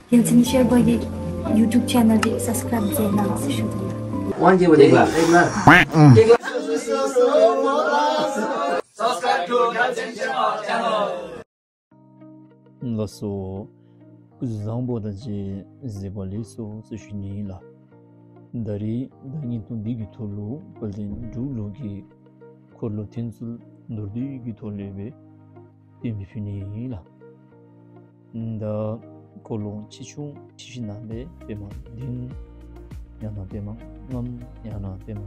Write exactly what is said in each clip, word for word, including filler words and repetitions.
རྒྱལ་མཚན་ཤེར་བྷོ་གི་YouTube channel དེ་subscribe མཛད་གནང་ཟེར་ཞུ་དོན། དབང་ཆེན་པོ་འདུག་ལ། Subscribe to Galchen Channel. ལགས་སོ། སྐུ་གཟུགས་བཟང་པོ་དང་བཅས་གཟིགས་པ་ལེགས་སོ་ཟེར་ཞུ་ནི་ཡིན་ལ། ད་རེས་ཟླ་བརྙན་ཐུང་འདི་གི་ཐོག་ལུ་དཔལ་ལྡན་འབྲུག་ལུགས་ཀྱི་འཁོར་ལོ་འཐེན་ཚུལ་མདོར་བསྡུས་ཀྱི་ཐོག་ལས་སྦེ་སྟོན་པའི་ཕུལ་ནི་ཡིན་ལ། ད་འཁོར་ལོ་ཆེ་ཆུང་ཁྲི་བཞི་ནང་པའི་པདྨ་བདུན། ཡང་ན་པདྨ་ལྔ། ཡང་ན་པདྨ་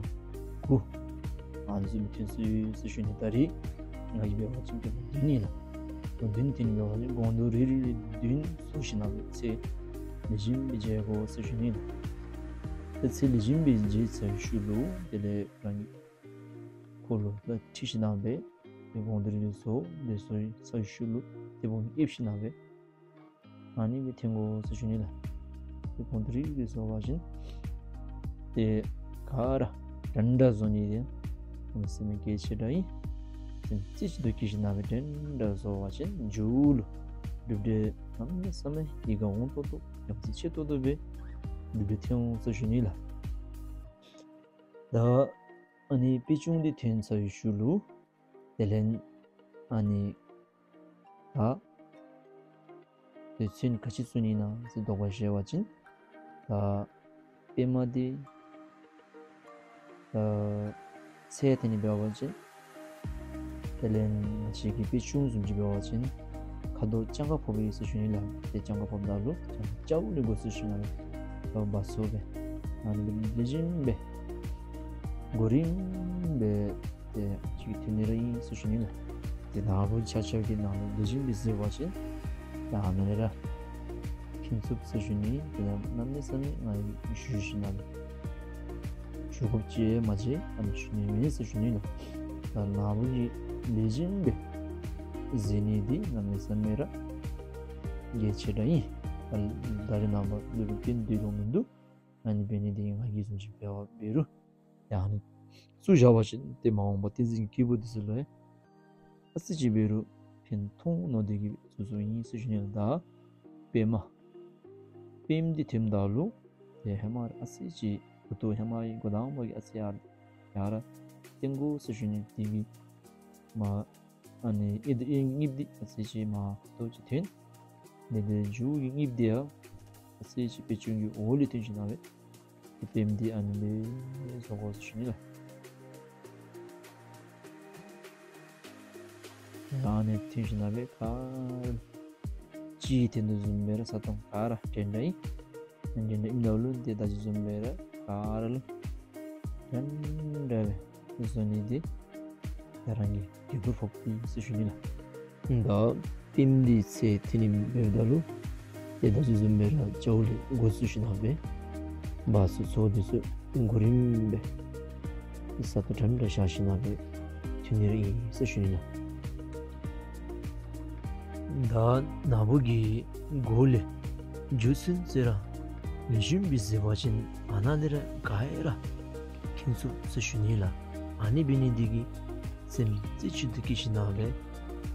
དགུ། ཨ་ནི་ཚུ་ལུ་འཐེན་ཚུལ་ཟེར་ཞུ་ནི། ད་རེས་ང་གིས་འབད་བ་ཅིན་པདྨ་བདུན་ཨིན་ལ། པདྨ་བདུན་འཐེན་ནི་འབད་བ་ཅིན་སྒོང་རྡོག་རིལ་རི་ལས་བདུན་བཟོ་ཞིནམ་ལས་ཚེ་ལེགས་ཤོམ་སྦེ་མཇལ་དགོ་ཟེར་ཞུ་ནི་ལགས། ད་ཚེ་ལེགས་ཤོམ་སྦེ་མཇལ་ཚར་བའི་ཤུལ་ལུ་དེ་ལས་རང་གི་འཁོར་ལོ་ད་ཁྲི་བཞི་ནང་པའི་དེ་སྒོང་རྡོག་རིལ་རི་བཟོ་སྦེ་བཟོ་ཚར་བའི་ཤུལ་ལུ་དེ་སྦོམ་ཨེབ་ཞིནམ་ལས་ཨ་ནི་སྦེ་འཐེན་དགོ་ཟེར་ཞུ་ནི་ལགས། དེ་སྒོང་རྡོག་རིལ་རི་བཟོ་བ་ཅིན་དེ་ག་ར་འདྲན་འདྲ་བཟོ་ནི་དེ་གནམ་མེད་ས་མེད་གལ་ཆེ་དྲགས་ཨིན། དེ་རྩེ་གཅིག་ཏུ་བཀོད་ཞིནམ་ལས་འདྲན་འདྲ་བཟོ་བ་ཅིན་མཇུག་ལུ་གྲུབ་འབྲས་གནམ་མེད་ས་མེད་ཡིད་དགའ་འོང་ཏོག་ཏོ་ཡོན་ཏན་ཆེ་ཏོག་ཏོ་སྦེ་གྲུབ་འབྲས་ཐོན་འོང་ཟེར་ཞུ་ནི་ལགས། ད་ཨ་ནི་པད་ཅུང་འདི་འཐེན་ཚར་བའི་ཤུལ་ལུ་དེ་ལས་ཨ་ནི་ད་དེ་ཚོན་ག་ཅི་བཙུགས་ནི་ཨིན་ན་ཟེར་དོགས་པ་བཞེས་པ་ཅིན་ད་པདྨ་འདི་ད་ཚད་འཐེན་ནི་འབད་བ་ཅིན་དེ་ལས་ང་བཅས་ཀྱི་པད་ཅུང་བཟུམ་ཅིག་འབད་བ་ཅིན་ཁ་དོག་སྤྱང་ཀ་ཕོགཔ་ཨིན་ཟེར་ཞུ་ནི་ལགས། དེ་སྤྱང་ཀ་ཕོགཔ་ད་ལུ་སྤྱང་ཀ་སྤྱང་ཀ་ལས་འགོ་བཙུགས་ཞིནམ་ལས་ད་བ་བཟོ་སྦེ་ཨ་ནི་ལེགས་ཤོམ་སྦེ་གོ་རིམ་སྦེ་དེ་ཅིག་འཐེན་ནི་ར་ཨིན་ཟེར་ཞུ་ནི་ལགས། དེ་ནང་ལུ་ཆ་ཁྱབ་ཀྱི་ནང་ལུ་ལེགས་ཤོམ་སྦེ་གཟིགས་པ་ཅིན་ད་ཨ་ནི་ར་མཁྱེན་ཚུགས་ཟེར་ཞུ་ནི། དེ་ལས་གནམ་མེད་ས་མེད་ང་ཡང་ཞུ་ཞིནམ་ལས་ཞུ་དགོཔ་ཅིག་མ་མཇལ། ཨ་ནི་ཞུ་ནི་མེད་ཟེར་ཞུ་ནི་ལགས། ད་ནཱ་བུ་གིས་ལེགས་ཤོམ་སྦེ་གཟིགས་ནི་འདི་གནམ་མེད་ས་མེད་ར་གལ་ཆེ་དྲགས་ཨིན། ད་ད་རེས་ནངས་པ་ལུ་རུ་ཀིན་འདི་ལུ་མིན་འདུག། ཨ་ནི་འབད་ནི་འདི་ང་གིས་བཟུམ་ཅིག་འབད་བ་འབད་རུང་ཡང་ཨ་ནི་བཙུགས་བཞག་པ་ཅིན་དེ་མ་འོངས་པ་བསྟན་འཛིན་སྐྱེས་བུ་འདི་ཚུ་ལུ་ཡང་ཨ་ཙི་ཅིག་འབད་རུང་ཕན་ཐོགས་མནོ་སྟེ་གིས་བཙུགས་བཙུགསཔ་ཨིན་ཟེར་ཞུ་ནི་ལགས། ད་པདྨ་པདྨ་འདི་འཐེནམ་ད་ལུ་དེ་ཧེ་མ་ར་ཨ་ཙི་ཅིག་འགོ་ཐོག་ཧེ་མ་གི་འགོ་དང་པ་གི་ཨ་ཙི་ཡར་ཡར་ར་བཏོན་དགོ་ཟེར་ཞུ་ནི། དེ་གིས་མ་ཨ་ནི་ཨེ་འདི་ཨེ་གཉིས་པ་འདི་ཨ་ཙི་ཅིག་མ་ཐོག་ཅིག་འཐེན། དེ་ལས་མཇུག་གི་གཉིས་པ་འདི་ཡང་ཨ་ཙི་ཅིག་པད་ཅུང་གི་འོག་ལས་འཐེན་ཞིནམ་ལས་དེ་པདྨ་འདི་ཨ་ནི་སྦེ་བཟོ་དགོ་ཟེར་ཞུ་ནི་ལགས། ཨ་ནི་འཐེན་ཞིནམ་ལས་ག་ར་གཅིག་འཐེན་དོ་བཟུམ་སྦེ་ར་ས་སྟོང་ག་ར་འདྲན་འདྲ་ཨིན། འདྲན་འདྲ་ཨིནམ་ད་ལུ་དེ་ད་ཅི་བཟུམ་སྦེ་ར་ག་ར་ལུ་འདྲན་འདྲ་སྦེ་བཟོ་ནི་འདི་ཡ་རང་གི་དགྱེས་པོ་ཕོགཔ་ཨིན་ཟེར་ཞུ་ནི་ལགས། ད་པདྨ་འདི་ཚད་འཐེན་ནི་འབདཝ་ད་ལུ་དེ་ད་ཅི་བཟུམ་སྦེ་ར་ཅོག་ལས་འགོ་བཙུགས་ཞིནམ་ལས་བ་བཟོ་ཚུགས་འདི་ཚུ་གོ་རིམ་སྦེ་ས་སྟོང་འདྲན་འདྲ་བཞག་ཞིནམ་ལས་འཐེན་ནི་ར་ཨིན་ཟེར་ཞུ་ནི་ལགས། ད་ནཱ་བུ་གིས་འགོ་ལས་མཇུག་ཚུན་ཚོད་ར་ལེགས་ཤོམ་སྦེ་གཟིགས་པ་ཅིན་ཨ་ནཱ་ལས་ར་ག་ར་མཁྱེན་ཚུགས་ཟེར་ཞུ་ནི་ལགས། ཨ་ནི་འབད་ནི་འདི་གིས་སེམས་རྩེ་གཅིག་ཏུ་བསྐྱེད་ཞིནམ་ལས་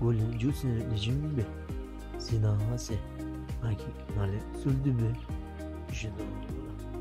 འགོ་ལས་མཇུག་ཚུན་ཚོད་ལེགས་ཤོམ་སྦེ་གཟིགས་གནང་ཟེར་ང་གིས་ནཱ་ལས་གསོལ་འདེབས་སྦེ་ཞུ་དོ་ལགས།